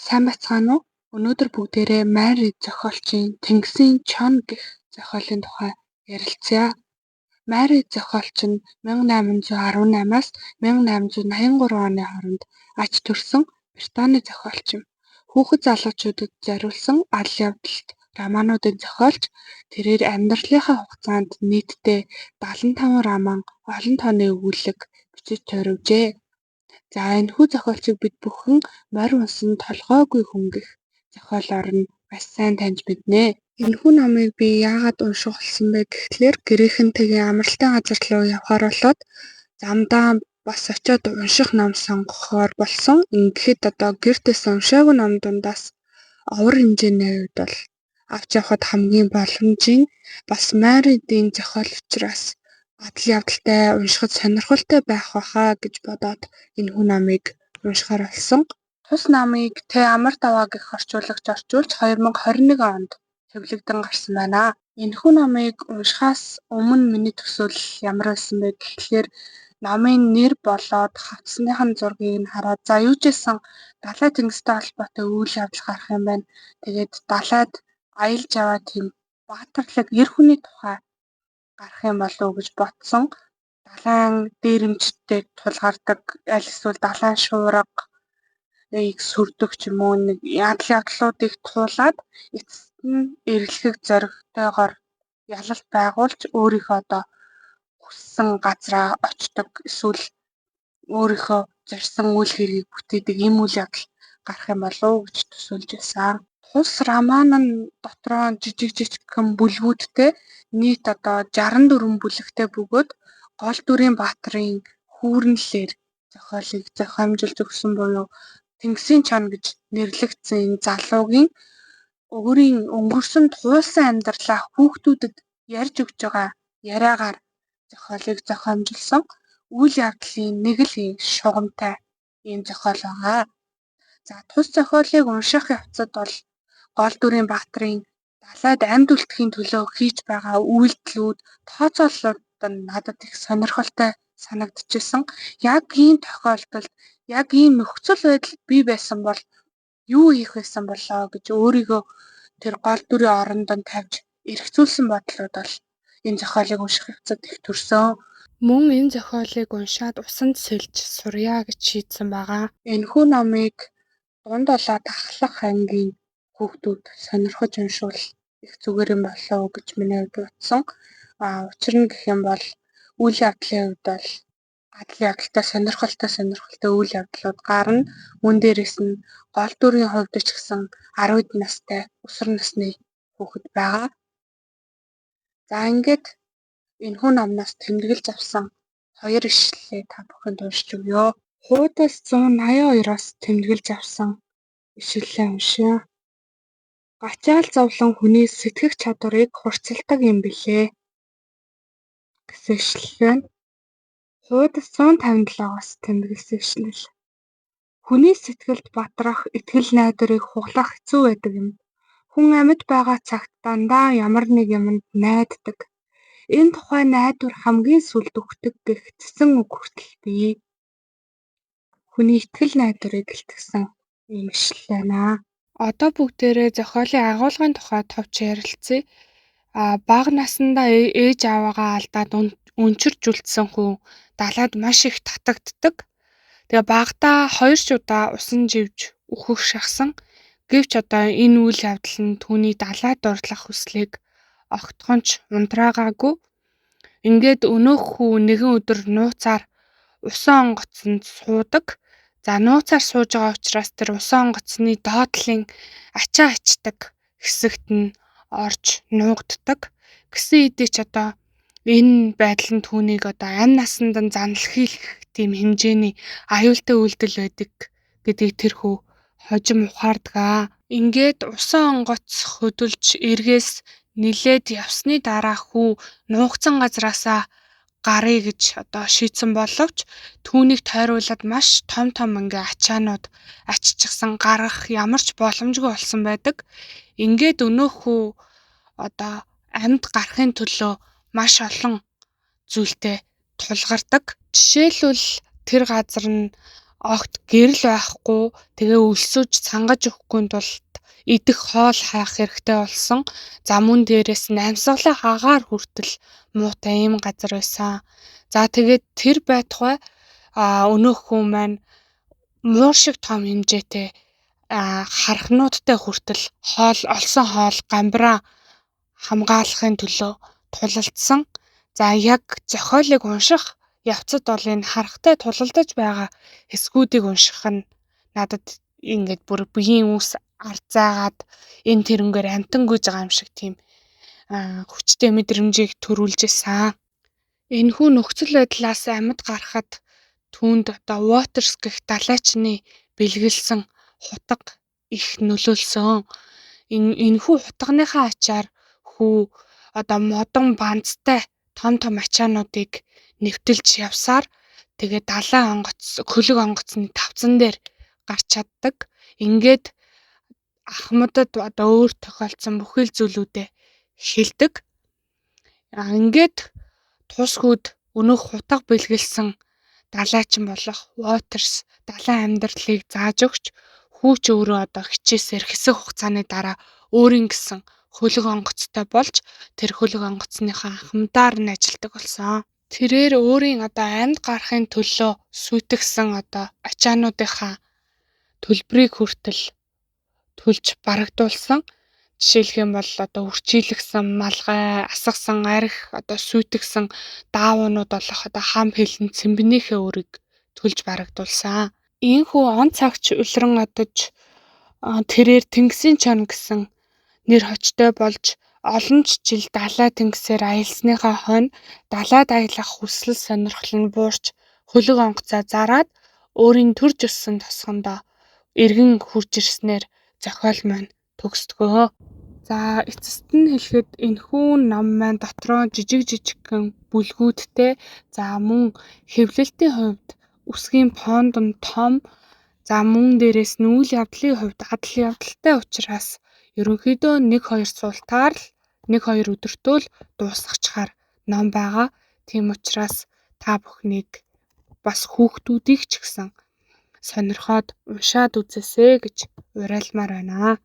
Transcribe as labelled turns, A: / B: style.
A: Сайн байцгаана уу? Өнөөдөр бүгдээрээ Мари зохиолчийн Тэнгисийн Чон гэх зохиолын тухай ярилцъя. Мари зохиолч нь 1818-аас 1883 оны хооронд ач төрсөн Британий зохиолч юм. Хүүхэд залуучуудад зориулсан адал явдалт романуудын зохиолч. Тэрээр амьдралынхаа хугацаанд нийтдээ 75 роман, олон тооны өгүүлэг бичиж туурвижээ. За, энэхүү зохиолчийг бид бүхэн "Морь унсан толгойгүй хүн" гэх зохиолоор нь маш сайн таньж мэднэ. Энэхүү номыг би яагаад унших болсон бэ гэхлээр гэрийнхэнтэйгээ амралтын газар руу явхаар болоод замдаа бас очиод унших ном сонгохоор болсон. Ингээд одоо гэртээс уншаагүй ном дундаас овор хэмжээний хувьд бол авч явхад хамгийн боломжийн, бас Маридын зохиол учраас адал явдалтай, уншихад сонирхолтой байх байхаа гэж бодоод энэхүү номыг уншихаар болсон. Тус номыг Т. Амар Даваа гэх орчуулагч орчуулж 2021 онд хэвлэгдэн гарсан байна. Энэхүү номыг уншихаас өмнө миний төсөөлөл ямар байсан бэ гэхлээр номын нэр болоод хавтасных нь зургийг нь хараад, за, юу ч байсан далай тэнгистэй холбоотой үйл явдал гарах юм байна. Тэгээд далайд аялж яваа тийм баатарлаг эр хүний тухай гарах юм болов уу гэж бодсон. Далайн дээрэмчтэй тулгардаг, аль эсвэл далайн шуургыг сүрдэг ч юм уу, нэг адал явдлуудыг туулаад эцэст нь эрэлхэг зоригтойгоор ялалт байгуулж, өөрийнхөө одоо хүссэн газраа очдог, эсвэл өөрийнхөө зорьсон үйл хэргийг бүтээдэг ийм үйл явдал гарах юм болов уу гэж төсөөлж байсан. Тус роман нь дотроо жижиг жижигхэн бүлгүүдтэй, нийт одоо 64 бүлэгтэй бөгөөд гол дүрийн баатрын хүүрнэлээр зохиолыг зохиомжилж өгсөн буюу Тэнгисийн Чон гэж нэрлэгдсэн энэ залуугийн өөрийн өнгөрсөн туулсан амьдралаа хүүхдүүдэд ярьж өгч байгаа яриагаар зохиолыг зохиомжилсан, үйл явдлын нэг л шугамтай ийм зохиол байгаа. За, тус зохиолыг унших явцад бол гол дүрийн баатрын далайд амьд үлдэхийн төлөө хийж байгаа үйлдэлүүд, тооцооллууд нь надад их сонирхолтой санагдчихсан. Яг ийм тохиолдолд, яг ийм нөхцөл байдалд би байсан бол юу хийх байсан болоо гэж өөрийгөө тэр гол дүрийн оронд нь тавьж эргцүүлсэн бодлууд бол энэ зохиолыг унших явцад их төрсөн. Мөн энэ зохиолыг уншаад усанд сэлж сурья гэж шийдсэн байгаа. Энэхүү номыг дунд болоод ахлах ангийн хүүхдүүд сонирхож уншвал их зүгээр юм болов уу гэж миний хувьд бодсон. А учир нь гэх юм бол үйл явдлын хувьд бол адал явдалтай, сонирхолтой сонирхолтой үйл явдлууд гарна. Мөн дээрээс нь гол дүрийн хувьд ч гэсэн 10 настай өсвөр насны хүүхэд байгаа. За, ингээд энэхүү номноос тэмдэглэж авсан хоёр ишлэлээ та бүхэнд уншиж өгье. Хуудас 182-оос тэмдэглэж авсан ишлэлээ уншъя. Гачаал зовлон хүний сэтгэх чадварыг хурцалдаг юм билээ гэсэн ишлэл байна. Хуудас 157-оос тэмдэглэсэн ишлэл. Хүний сэтгэлд батрах итгэл найдварыг хугалах хэцүү байдаг юм. Хүн амьд байгаа цагт дандаа ямар нэг юманд найддаг. Энэ тухай найдвар хамгийн сүүлд үхдэг гэх цэсэн үг хүртэл бий. Хүний итгэл найдварыг илтгэсэн ийм ишлэл байна. Одоо бүгдээрээ зохиолын агуулгын тухай товч ярилцъя. А бага насндаа ээж аавыгаа алдаад өнчирч үлдсэн хүн далайд маш их татагддаг. Тэгээ багадаа хоёр ч удаа усан живж үхэх шахсан. Гэвч одоо энэ үйл явдал нь түүний далайд дурлах хүслийг огтхон ч унтраагаагүй. Ингээд өнөөх хүү нэгэн өдөр нууцаар усан онгоцонд суудаг. За, нууцаар сууж байгаа учраас тэр усан онгоцны доод талын ачаа ачдаг хэсэгт нь орж нуугддаг. Гэсэн хэдий ч одоо энэ байдал нь түүнийг одоо амь насанд нь заналхийлэх тийм хэмжээний аюултай үйлдэл байдаг гэдгийг тэр хүү хожим ухаардаг. Ингээд усан онгоц хөдөлж эргээс нилээд явсны дараа хүү нуугдсан газраасаа гаръя гэж одоо шийдсэн боловч түүнийг тойруулаад маш том том ингээ ачаанууд аччихсан, гарах ямар ч боломжгүй болсон байдаг. Ингээд өнөөх хүү одоо амьд гарахын төлөө маш олон зүйлтэй тулгардаг. Жишээлбэл, тэр газар нь Огт гэрэл байхгүй, тэгээ өлсөж цангаж өгөхгүй тулд идэх хоол хайх хэрэгтэй болсон. За мөн дээрээс нь амьсгалах агаар хүртэл муутай ийм газар байсан. За тэгээд тэр байтугай өнөөх хүн маань муур шиг том хэмжээтэй хархнуудтай хүртэл хоол олсон хоол гамбираа хамгаалахын төлөө тулалдсан. За яг зохиолыг унших явцад бол энэ харахтай тулалдаж байгаа хэсгүүдийг унших нь надад ингээд бүр биеийн үс арзайгаад энэ тэрнгээр амтан гүйж байгаа юм шиг тийм хүчтэй мэдрэмжийг төрүүлж исэн. Энэхүү нөхцөл байдлаас амьд гарахад түүнд одоо Waters гэх далайчны бэлгэлсэн хутга их нөлөөлсөн. Энэхүү хутганыхаа ачаар хүү одоо модон банцтай том том ачаануудыг нэвтэлж явсаар тэгээ далайн онгоц, хөлөг онгоцны тавцан дээр гарч чаддаг. Ингээд ахмадад одоо өөр тохиолдсон бүхэл зүйлүүдээ хэлдэг. Ингээд тус хүүд өнөөх хутга бэлгэлсэн далайчин болох Waters далайн амьдралыг зааж өгч хүү ч өөрөө одоо хичээсээр хэсэг хугацааны дараа өөрийн гэсэн хөлөг онгоцтой болж тэр хөлөг онгоцныхаа ахмадаар нь ажилладаг болсон. Тэрээр өөрийн одоо амьд гарахын төлөө сүйтгэсэн одоо ачаануудынхаа төлбөрийг хүртэл төлж барагдуулсан. Жишээлх юм бол одоо үрчийлгсэн малгай, асгасан арх, одоо сүйтгэсэн даавуунууд болох одоо хам хилэн цэмбэнийхээ өрийг төлж барагдуулсан. Ийхүү он цагч улиран одож тэрээр Тэнгисийн чон гэсэн нэр хочтой болж олон ч жил далай тэнгисээр аялсныхаа хойно далайд аялах хүсэл сонирхол нь буурч хөлөг онгоцоо зараад өөрийн төрж өссөн тосгондоо эргэн хүрч ирснээр зохиол маань төгсдгөө. За эцэст нь хэлэхэд энэхүү ном маань дотроо жижиг жижигхэн бүлгүүдтэй, за мөн хэвлэлтийн хувьд үсгийн фонд нь том, за мөн дээрээс нь үйл явдлын хувьд адал явдалтай учраас ерөнхийдөө 1-2 суултаар л 1-2 өдөртөө л дуусгачихаар ном байгаа. Тийм учраас та бүхнийг бас хүүхдүүдийг ч гэсэн сонирхоод уншаад үзээсэй гэж уриалмаар байна.